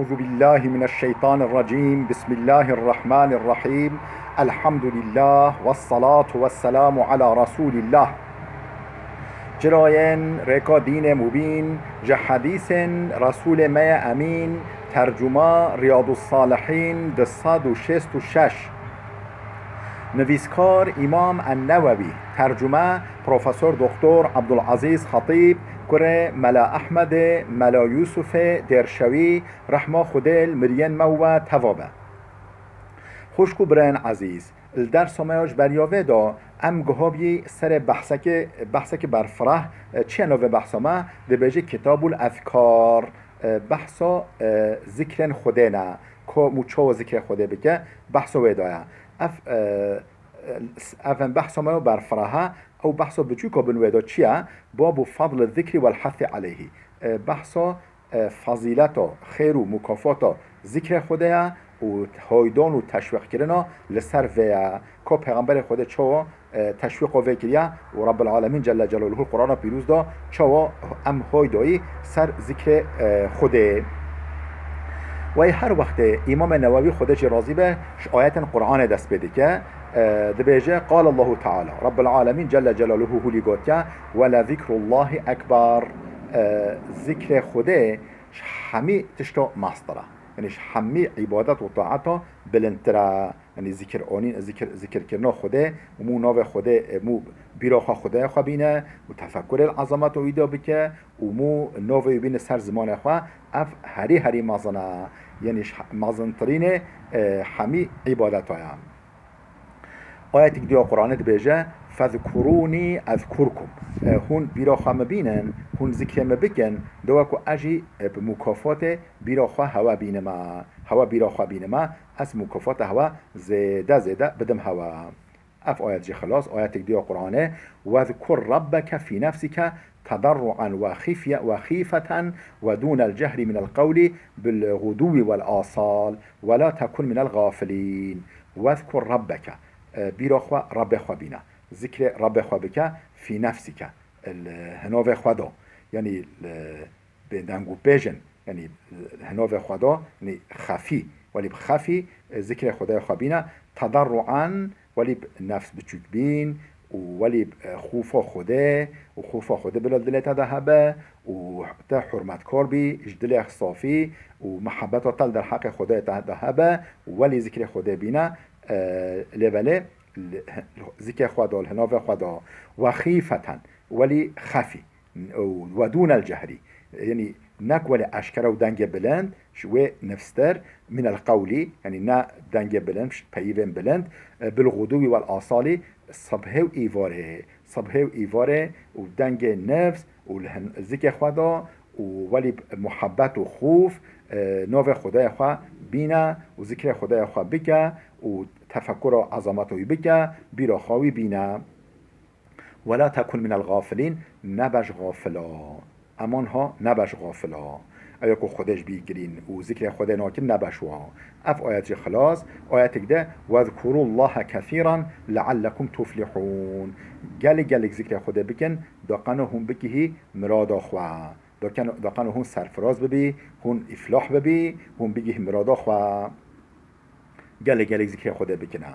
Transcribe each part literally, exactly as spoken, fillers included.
أعوذ بالله من الشيطان الرجيم. بسم الله الرحمن الرحيم. الحمد لله والصلاة والسلام على رسول الله. Çirayên rêka dînê mubîn, ji hedîsên Resûlê me ye Emîn, tercuma Riyadus Salihîn du sed û şêst û şeş. Nivîskar Îmam En-Newewî, tercume Profesor Doktor Abdulazîz Xetîb, kurê Mela Ehmedê, Mela Yûsufê Dêrşewî, rehma Xwedê li miriyên me û we teva be. Xwişk û birayên ezîz, li dersa me ya ji beriya vê de em gihabî serê behsekê, behsekî berfireh, e, çi ye navê behsa me? Dibêje Kitabul Ezkar, e, behsa, e, zikrên Xwedê ne. Ku mû çawa zikrê Xwedê bike, behsa wê de ye. Ev, e, e, ev em behsa me ya berfireh e, ew behsa biçûka bin wê de çi ye? Babu fadli zikri wel hessi aleyhî. E, behsa e, fezîleta, xêr û mukafata zikrê Xwedê ye û haydan û teşwîqkirina li ser vê ye. Ka Pêxemberê Xwedê çawa, e, teşwîqa vê kiriye û Rabbil Alemîn Celle Celaluhu Qur'ana Pîroz de çawa em hay dayî ser zikrê, e, Xwedê. Wey her wextê Îmamê Newewî Xwedê jê razî be ji ayetên Qur'anê dest pê dike. E, dibêje, Qal Allahu Teala, Rabbil Alemîn Celle Celaluhu hûlî gotiye, Wele zikrullahi ekber. E, zikrê Xwedê ji hemî tişta meztir e. Yanî ji hemî îbadet û taeta bilindtir e. Yanî zikir anîn, zikir, zikirkirina Xwedê û mû navê Xwedê, e, mû bîra xwe Xwedê xwe bîne û tefekurê li ezameta wî de bike û mû navê wî bîne ser zimanê xwe, ev herî herî mezin e. Yanî ji he-, mezintirînê, e, hemî îbadeta ye. Ayetek diya Qur'anê dibêje, Fezkurûnî ezkurkum. E, hûn bîra xwe min bînin, hûn zikrê min bikin, dewa ku ez jî, e, bi mukafatê bîra xwe hewe bînime. Hewe bîra xwe bînime, ez mukafata hewe zêde zêde bidim hewe. Ev ayet jî xilas, ayetek diya Qur'anê, Wezkur rabbeke fî nefsike tedarruan ve xifye-, ve xîfeten ve dûnel cehri minel qewlî bil gudûwî wel asal ve la tekun minel gafilîn. Wezkur rabbeke, e, bîra xwe, Rabbê xwe bîne. Zikrê Rabbê xwe bike, fî nefsike, li hinavê xwe de. Yanî li bêdeng û pêjin, yanî hinavê xwe de, yanî xefî, welî bi xefî, e, zikrê Xwedê xwe bîne, tedarruan, welî bi nefs biçûk bîn û welî bi, e, xûfa Xwedê û xûfa Xwedê bila dilê te de hebe û te hurmetkar bî, ji dilê safî û mihebeta te li derheqê Xwedê te de hebe û welî zikrê Xwedê bîne, e, lê belê li, zikrê xwe de, li hinavê xwe de, we xîfeten, welî xefî. Û wedûnel cehrî, yanî nek welê eşkere û dengê bilind, ji wê nifstir, minel qewlî, yanî ne dengê bilind, peyivên bilind, e, bil gudûwî wel asalî, sibhê û îvarê, sibhê û îvarê û dengê nifs û li hin-, zikê xwe de û welî muhebbet û xûf, e, navê Xwedayê xwe bîne û zikrê Xwedayê xwe bike û tefekura ezameta wî bike, bîra xwe wî bîne. Wela tekun minel gafilîn, nebe ji gafila. Eman ha, nebe ji gafila. Ew ê ku Xwedê ji bîr kirîn û zikrê Xwedê nakin, nebe ji wa. Ev ayet jî xilas, ayetek de, "Wezkurullaha kesiran leallekum tuflihûn." Gelek gelek zikrê Xwedê bikin, da qeno hûn bigihî mirada xwe. Da qeno, da qeno hûn serfiraz bibî, hûn îflah bibî, hûn bigihî mirada xwe. Gelek gelek zikrê Xwedê bikine.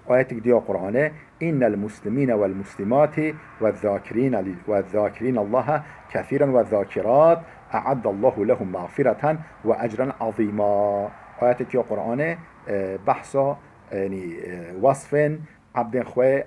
Ayetek diya Qur'anê, "Innel muslimîne wel muslimati ve zâkirîne li-, ve zâkirîne Allaha kesîren ve zâkirat, e'addallahu lehum mağfireten ve ecren azîma." Ayetek ya Qur'anê, e, behsa, e, yanî, e, wasfên ebdên xwe,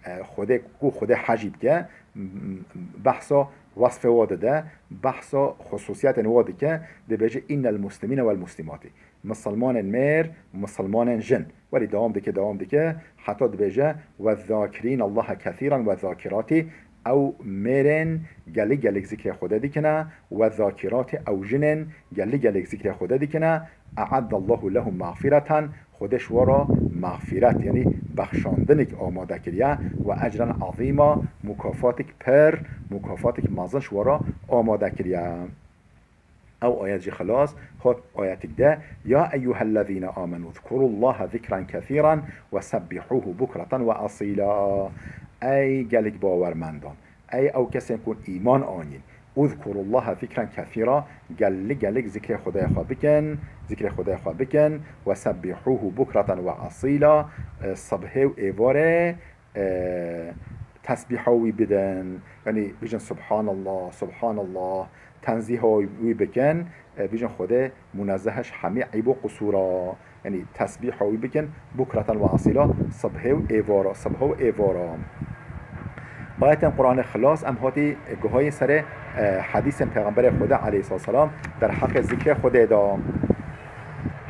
e, Xwedê, ku Xwedê hecî dike, m-, m-, behsa wasfê wa dide, behsa xususiyetên wa dike, dibêje, "Innel muslimîne wel muslimati." Misilmanên mêr û misilmanên jin. Welî dewam dike, dewam dike, heta dibêje, "Ve zâkirîn Allaha kesîran ve zâkirati", ew mêrên gelî gelîk zikrê Xwedê dikine, "ve zâkirati", ew jinên gelî gelîk zikrê Xwedê dikine, "E'addallahu lehum mağfireten", Xwedê ji wan re mexfîret, yanî bexşandinik amade kiriye, "ve ecren azîma", mukafatik pir, mukafatik mezin ji wan re amade kiriye. Ew ayet jî xilas hat ayetik de, "Ya eyyuhellezîne amenu zkurullaha zikran kesîran ve sebbihûhu bukreten ve asîla." Ey gelek bawermendan, ey ew kesên ku îman anîn, اذكروا الله ذكرا كثيرا، gelek gelek zikrê Xwedayê xwe bikin, zikrê Xwedayê xwe bikin, وسبحوه بكرة وأصيلا، e, sibhê û êvarê, e, tesbîha wî bidin. Yanî bijin Subhanallah, Subhanallah, tenzîha wî bikin, e, bijin Xwedê munezzeh e ji hemî eyb û qusûra. Yanî tesbîha wî bikin, بكرة وأصيلا، sibhê û êvara, sibha û êvara. Ayetên Qur'anê xilas em hatî guhayê serê, e, hedîsên Pêxemberê Xwedê aleyhisselam derheqê zikrê Xwedê de.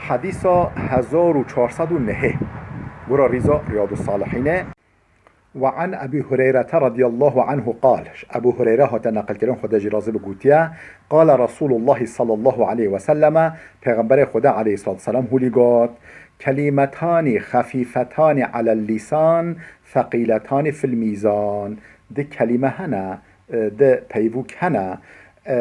Hedîsa hezar û çar sed û nehê. Gura rîza Riyadussalihînê. وعن أبي هريرة رضي الله عنه قال، Ebu Hureyre hate neqilkirin, Xwedê jî razî bi, gotiye, قال رسول الله صلى الله عليه وسلم، Pêxemberê Xwedê aleyhissalatu vesselam hûlî got, كلمتان خفيفتان على اللسان ثقيلتان في الميزان. Di kelîme hene, e, di peyvûk hene, e,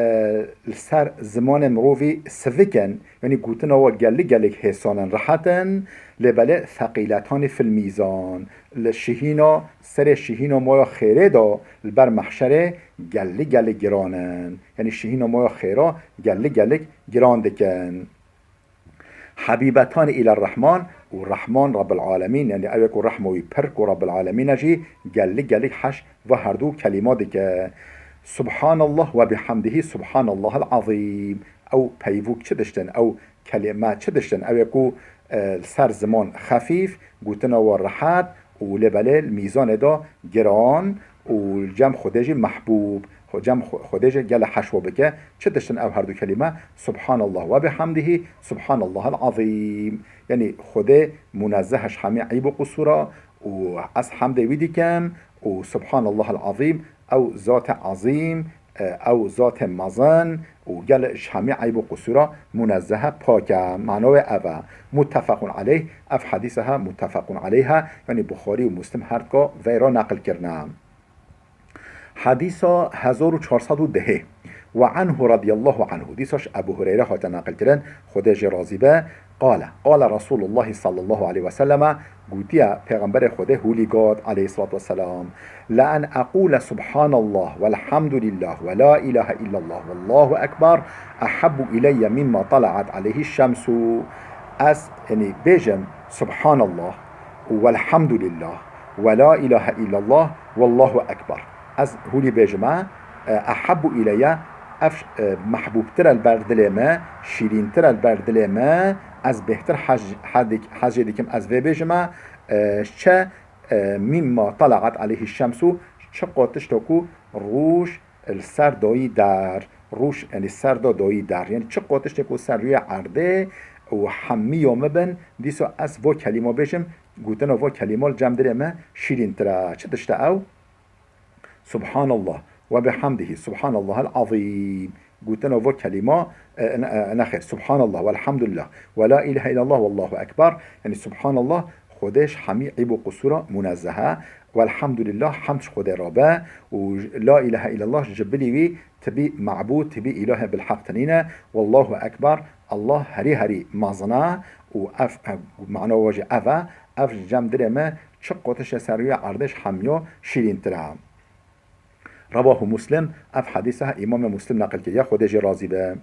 li ser zimanê mirovî sivik in, yanî gotina we gelek gelek hêsan in, rehet in, lê belê ثقيلتان في الميزان. Li şihîna, serê şihîna maya xêrê de li ber mehşerê gelek gelek giran in. Yanî şihîna maya xêra gelek gelek giran dikin. حبيبتان إلى الرحمن، û Rehman Rabbil Alemîn, yanî ew ê ku rehma wî pir ku Rabbil Alemîn e jî gelek gelek hej ve herdu kelîma dike. Subhanallah ve bihamdihi, Subhanallahil azîm. Ew peyvûk çi diştin, ew kelîme çi diştin, ew ê ku, e, li ser ziman xefîf, gotina we rehet, û lê belê li mîzanê de giran û li cem Xwedê jî mehbûb, xwe-, cem xwe-, Xwedê jî gelek hej we bike. Çi diştin ev herdu kelîme? Subhanallah ve bihamdihi, Subhanallahil azîm. Yanî Xwedê munezzeh e ji hemî eyb û qusûra û ez hemdê wî dikim û Subhanallahil azîm, ew zatê ezîm, e, ew zatê mezin û gel ji hemî eyb û qusûra munezzeh e, pak e. Mano wê ev e. Muttefequn aleyh, ev hedîse he muttefequn aleyh e, yanî Buxarî û Muslim her dika veyra neqil kirine. Hedîsa hezar û çar sed û dehê. Ve anhu radiyallahu anhu. Dîsa ji Ebu Hureyre hate neqil kirin, Xwedê jê razî be. Qale, qale Resulullah sallallahu aleyhi ve selleme, gotiye, Pêxemberê Xwedê hûlî got, aleyhissalatu vesselam, "Le en eqûle subhanallah velhamdulillah ve la ilahe illallah vallahu ekber, ehabbu ileyye mimma talaat aleyhi şemsu." Ez, yanî, bêjim, Subhanallah û velhamdulillah ve la ilahe illallah vallahu ekber. Ez hûlî bêjim, e, ehabbu ileyye, ev, e, mehbûbtir e li ber dilê me, şîrîntir e li ber dilê me, ez bêhtir hez-, hez-, hez jê dikim, ez vê bêjim, e, çi, e, mimma talaat aleyhi şemsu, çi qo tişta ku roj li ser dayî der, roj, yanî ser da dayî der. Yanî çi qo tiştê ku ser rûyê erdê û hemiya min bin, dîsa ez vo kelîma bêjim, gotina vo kelîma li cem dilê me şîrîntir e. Çi tişt e ew? Subhanallah ve bihamdihi, Subhanallahel azîm. Gotina vo kelîma, e, ne, e, nexêr, Subhanallah velhamdulillah ve la ilahe illallah vallahu ekber. Yanî Subhanallah, Xwedê ji hemî eyb û qusûra munezzeh e. Welhamdulillah, hemd ji Xwedê re be. Û la ilahe illallah ji bilî wî tibî mabûd, tibî îlahê bilheq tinîne. Wallahu ekber, Allah herî herî mezin e. Û ev, ev, mana we jî ev e, ev ji cem dilê me çi qotişe ser rûyê erdê ji hemiya şîrîntir e. Rewahu Muslim, ev hedîsa Îmamê Muslim neqil kiriye, Xwedê jê razî be.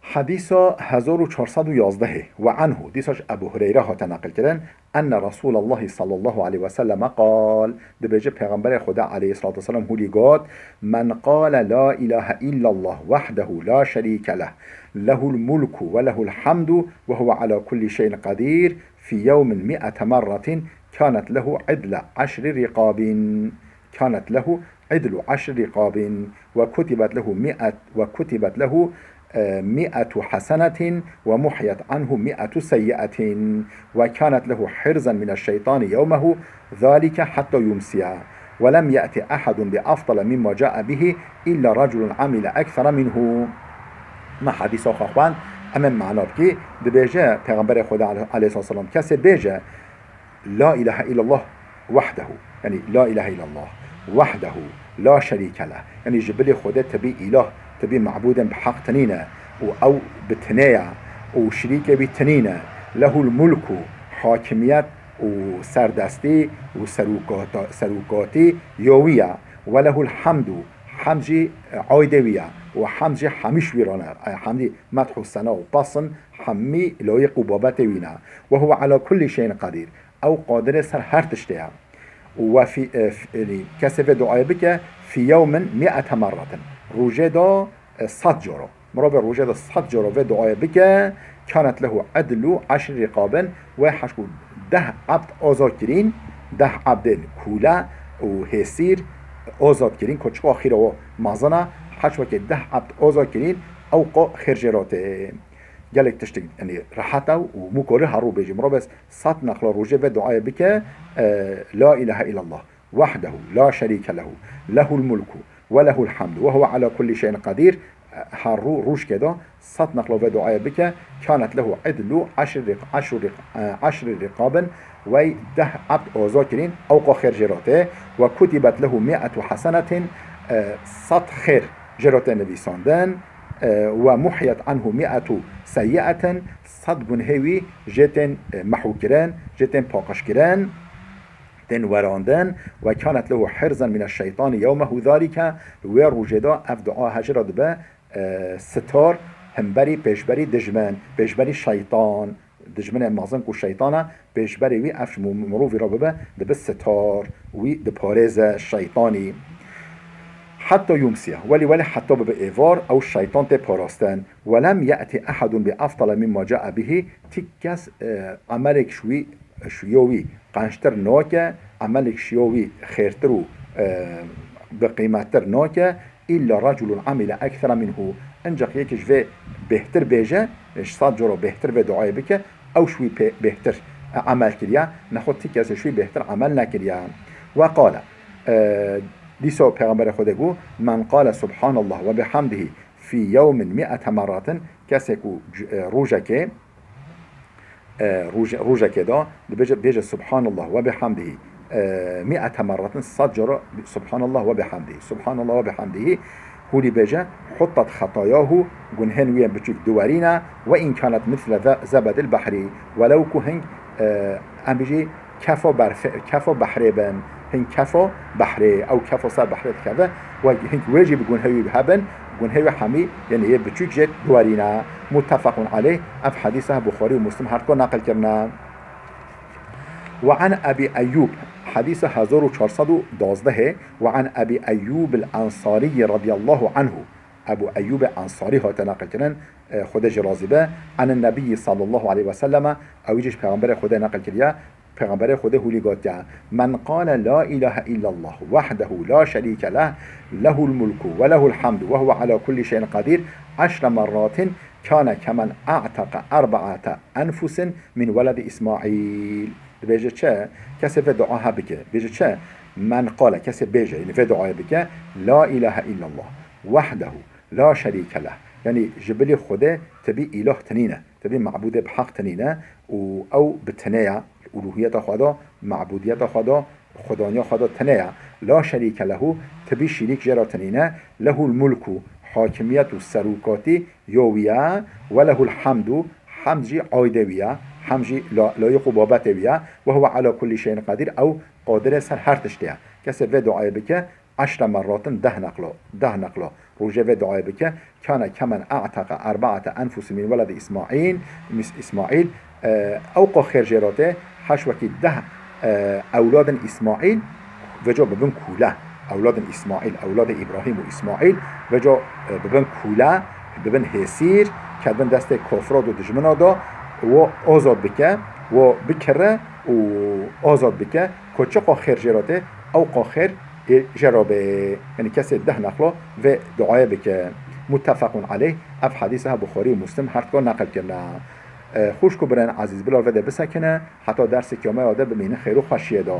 Hedîsa hezar û çar sed û yazdehê. Ve anhu, dîsa ji Ebu Hureyre hate neqil kirin, enne Resûlallahi sallallahu aleyhi ve selleme qal, dibêje Pêxemberê Xweda aleyhissalatu vesselam hûlî got, "Men qale la ilahe illallah wahdehu la şerîke leh, lehul mulku ve lehul hamdu ve huve ala kulli şeyin qedîr, fi yevmin mi'ete merratin, kânet lehu idle eşri riqabin." كانت له عدل عشر رقاب، وكتبت له مئة، وكتبت له، آه، مئة حسنة، ومحيت عنه مئة سيئة، وكانت له حرزا من الشيطان يومه ذلك حتى يمسي، ولم يأت أحد بأفضل مما جاء به إلا رجل عمل أكثر منه. Me hedîsa xwe xwend, em ê mana bikî, dibêje Pêxemberê Xweda aleyhisselam, kesê bêje, La ilahe illallah wahdehu. Yanî la ilahe illallah wahdehu la şerîke leh. Yanî ji bilî Xwedê tibî îlah, tibî mabûdên bi heq tinîne û ew bi tinê ye û şirîkê wî tinîne. Lehul mulku, hakimiyet û serdestî û serokata-, serokatî ya wî ye. Ve lehul hamdu, Hemd jî, e, aydê wî ye û hemd jî hemî ji wî re ne. E, hemdî medh û sena û pesn hemî layiq û babetê wî ne. Ve huve ala kullî şeyin qedîr. Ew qadirê ser her tiştê ye. Û we fî, e, f-, yanî kesê vê duayê bike, fî yewmin mi'ete merretin. Rojê de, e, sed caro. Mirovê rojê de sed caro vê duayê bike, kânet lehu edlu eşri riqabin, wê heşk û deh ebd azad kirîn, deh ebdên kûle û hêsîr azad kirîn, ku çiqa xîra we mezin e, heş wekê deh ebd azad kirîn, ew qo xêr jê re tê. Gelek tiştik, yanî rehet e û mû korî her rû bêjî. Mirovê sed neqla rojê vê duayê bike, e, La ilahe illallah, wahdehu, la şerîke lehu, lehul mulku, ve lehul hamdu, ve huve ala kulli şeyin qedîr, her rû rojkê de sed neqla vê duayê bike, kânet lehu edlu eşri riq-, eşru riq-, e, eşri riqabin, wey deh ebd oza kirîn, ew qo xêr jê re tê, ve kutibet lehu mi'etu hasenetin, e, sed xêr jê re tê nivîsandin, e, ve muhiyet anhu mi'etu seyyi'etin, sed gunhê wî jê tên, e, mehû kirin, jê tên paqij kirin, tên werandin, ve kânet lehu hirzan mine şeytanî yewmehu zalike, wê rojê de ev dua hejira dibe, e, sitar hemberî pêşberî dijmin, pêşberî şeytan, dijminê mezin ku şeytan e, pêşberê wî ev ji mirovî re bibe, dibe sitar, wî diparêze şeytanî. Hetta yumsiye, welî welî hetta bibe êvar, ew şeytan tê parastin. Ve lem ye'ti ehedun bi efdale mimma ca'e bihi, ti kes, e, emelek ji wî, ji yo wî qençtir nake, emelek ji yo wî xêrtir û, e, bi qîmettir nake, illa reculun amile ekthera minhu. Ancak yekî ji vê bêhtir bêje, ji sed coro bêhtir vê duayê bike, ew ji wî pê-, bêhtir, e, emel kiriye, nexwe ti kesê ji wî bêhtir emel nekiriye. Ve qale, e, dîsa Pêxemberê Xwedê got, men qale subhanallah ve bihamdihi fi yewmin mi'ete merratin, kesê ku c-, e, rojekê, e, roj-, rojekê de dibêje, bêje subhanallah ve bihamdihi, e, mi'ete merratin, sed cara subhanallah ve bihamdihi, subhanallah ve bihamdihi, hûlî bêje, huttat xetayahu, gunhên wî yên biçûk diwerîne, ve in kanet misle ze-, zebedil behrî, welew ku hing, e, em bijî kefa berfe-, kefa behrê bin, hing kefa behrê, ew kefa ser behrê dikeve, we hing wê jî bi gunhê wî hebin, gunhê wî hemî, yanî yê biçûk jê diwerîne. Muttefequn aleyh, ev hedîsa Buxarî û Muslim her ko neqil kirine. Ve an Ebî Eyyûb, hedîsa hezar û çar sed û duwazdehê, ve an Ebî Eyyûb el-Ensarî radiyallahu anhu, Ebû Eyyûbê Ensarî hate neqilkirin, e, Xwedê jî razî be, anin Nebiyyi sallallahu aleyhi ve selleme, ew jî ji Pêxemberê Xwedê neqil kiriye, Pêxemberê Xwedê hûlî gotiye, men qale la ilahe illallah wahdehu la şerîke leh, lehul mulku ve lehul hamdu ve huve ala kulli şeyin qedîr, eşre merratin kane kemen a'teke erbaate enfusin min weledi İsmail. Dibêje çi? Kesê vê dua he bike. Bêje çi? Men qale, kesê bêje, yanî vê duayê bike, la ilahe illallah, wahdehu, la şerîke leh. Yanî ji bilî Xwedê tibî îlah tinîne, tibî mebûdê bi heq tinîne û ew bi tinê ye, uluhiyeta xwe de, mebûdiyeta xwe de, xwedaniya xwe de tinê ye. La şerîke lehu, tibî şirîk jê re tinîne, lehul mulku, hakimiyet û serokatî yo wî ye, we lehul hamdu, hamd jî aydê wî ye, hamd jî la-, layiq û babetê wî ye, ve huve ala kulli şeyin qedîr, ew qadirê ser her tiştê ye. Kesê vê duayê bike, eşre merratin, deh neqlo, deh neqlo. Rojê vê duayê bike, kane kemen a'teke erbaate enfusi min weledi İsmail, mis-, İsmail, e, ew qo xêr jê re tê, heş wekî deh, e, ewladin İsmail, veco bibin kûle. Ewladin İsmail, ewladê İbrahim û İsmail, veco, e, bibin kûle, bibin hêsîr, kedbin destê kofra do dijmina do, wo azad bike, wo bikire û azad bike, ku çi qo xêr jê re tê, ew qo xêr ê jê re bê. Yanî kesê deh neqlo vê duayê bike. Muttefequn aleyh, ev hedîsa Buxarî û Muslim her ko neqil kirine. E, xwişk û birên ezîz, bila vê de bisekine, heta dersê kiyame ya de bimînin xêr û xweşiyê de.